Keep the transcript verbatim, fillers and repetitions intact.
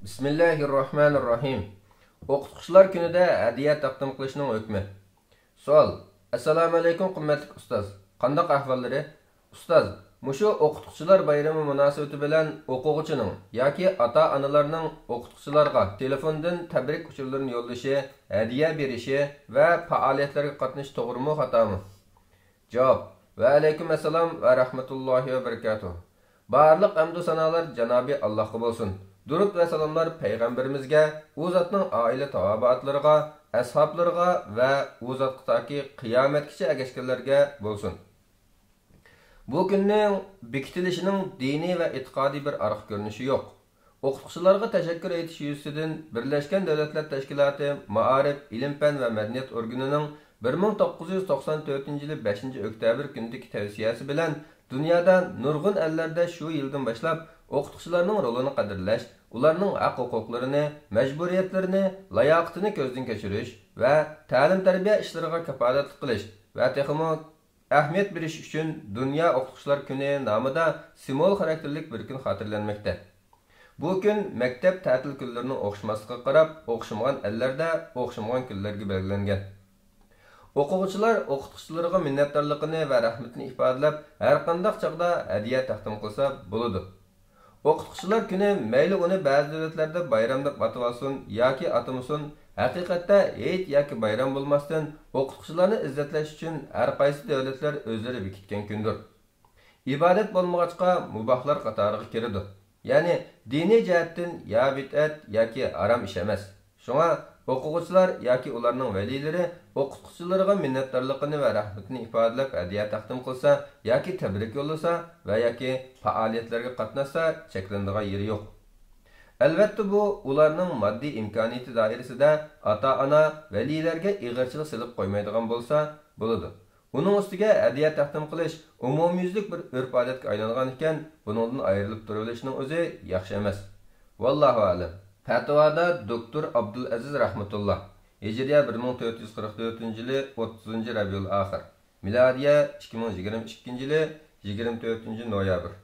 بىسمىللاھىررەھمانىررەھىم. ئوقۇتقۇچىلار كۈنىدە ھەدىيە تەقدىم قىلىشنىڭ ھۆكمى. سوئال. ئەسسالامۇئەلەيكۇم، قىممەتلىك ئۇستاز. قانداق ئەھۋاللىرى؟ ئۇستاز، مۇشۇ ئوقۇتقۇچىلار بايرىمى مۇناسىۋىتى بىلەن ئوقۇغۇچىنىڭ ياكى ئاتا-ئانىلارنىڭ ئوقۇتقۇچىلارغا تېلېفوندىن تەبرىك ئۇچۇرلىرىنى يوللىشى، ھەدىيە بېرىشى ۋە پائالىيەتلەرگە قاتنىشىشى توغرىمۇ، خاتامۇ؟ جاۋاب. ۋەئەلەيكۇم ئەسسالام ۋە رەھمەتۇللاھى ۋە بەرىكاتۇھ. بارلىق ھەمدۇ سانالار جانابى ئاللاھقا بولسۇن. دۇرۇت ۋە سالاملار پەيغەمبىرىمىزگە، ئۇ زاتنىڭ ئائىلە تاۋابىئاتلىرىغا، ئەسھابلىرىغا ۋە ئۇ زاتقا تاكى قىيامەتكىچە ئەگەشكەنلەرگە بولسۇن. بۇ كۈننىڭ بېكىتىلىشىنىڭ دىنىي ۋە ئېتىقادىي بىر ئارقا كۆرۈنۈشى يوق. ئوقۇتقۇچىلارغا تەشەككۈر ئېيتىش يۈزىسىدىن بىرلەشكەن دۆلەتلەر تەشكىلاتى مائارىپ، ئىلىم-پەن ۋە مەدەنىيەت ئورگىنىنىڭ بىر مىڭ توققۇز يۈز توقسان تۆتىنچى يىلى بەشىنچى ئۆكتەبىر كۈنىدىكى تەۋسىيەسى بىلەن دۇنيادا نۇرغۇن ئەللەردە شۇ يىلدىن باشلاپ ئوقۇتقۇچىلارنىڭ رولىنى قەدىرلەش، ئۇلارنىڭ ھەق-ھوقۇقلىرىنى، مەجبۇرىيەتلىرىنى، لاياقىتىنى كۆزدىن كەچۈرۈش ۋە تەلىم-تەربىيە ئىشلىرىغا كاپالەتلىك قىلىش ۋە تېخىمۇ ئەھمىيەت بېرىش ئۈچۈن دۇنيا ئوقۇتقۇچىلار كۈنى نامىدا سىمۋول خاراكتېرلىك بىر كۈن خاتىرىلەنمەكتە. بۇ كۈن مەكتەپ تەتىل كۈنلىرىنىڭ ئوخشىماسلىقىغا قاراپ، ئوخشىمىغان ئەللەردە ئوخشىمىغان كۈنلەرگە بەلگىلەنگەن. ئوقۇغۇچىلار ئوقۇتقۇچىلىرىغا مىننەتدارلىقىنى ۋە رەھمىتىنى ئىپادىلەپ، ھەرقانداق چاغدا ھەدىيە تەقدىم قىلسا بولىدۇ. ئوقۇتقۇچىلار كۈنى مەيلى ئۇنى بەزى دۆلەتلەردە بايرام دەپ ئاتىۋالسۇن ياكى ئاتىمىسۇن، ھەقىقەتتە ھېيت ياكى بايرام بولماستىن، ئوقۇتقۇچىلارنى ئىززەتلەش ئۈچۈن ھەرقايسى دۆلەتلەر ئۆزلىرى بېكىتكەن كۈندۇر. ئىبادەت بولمىغاچقا، مۇباھلار قاتارىغا كىرىدۇ. يەنى دىنىي جەھەتتىن يا بىدئەت ياكى ھارام ئىش ئەمەس. شۇڭا ئوقۇغۇچىلار ياكى ئۇلارنىڭ ۋەلىيلىرى ئوقۇتقۇچىلىرىغا مىننەتدارلىقىنى ۋە رەھمىتىنى ئىپادىلەپ ھەدىيە تەقدىم قىلسا ياكى تەبرىك يوللىسا ۋە ياكى پائالىيەتلەرگە قاتناشسا چەكلىنىدىغان يېرى يوق. ئەلۋەتتە، بۇ ئۇلارنىڭ ماددىي ئىمكانىيىتى دائىرىسىدە ئاتا-ئانا، ۋەلىيلەرگە ئېغىرچىلىق سېلىپ قويمايدىغان بولسا بولىدۇ. ئۇنىڭ ئۈستىگە ھەدىيە تەقدىم قىلىش ئومۇميۈزلۈك بىر ئۆرپ-ئادەتكە ئايلانغان ئىكەن، بۇنىڭدىن ئايرىلىپ تۇرۇۋېلىشنىڭ ئۆزى ياخشى ئەمەس. ۋاللاھۇ ئەلەم. پەتىۋادا دوكتور ئابدۇلئەزىز رەھمەتۇللا، ھىجرىيە بىر مىڭ تۆت يۈز قىرىق تۆتىنچى يىلى ئوتتۇزىنچى رەبىئۇل ئاخىر، مىلادىيە ئىككى مىڭ يىگىرمە ئىككىنچى يىلى يىگىرمە تۆتىنچى نويابىر.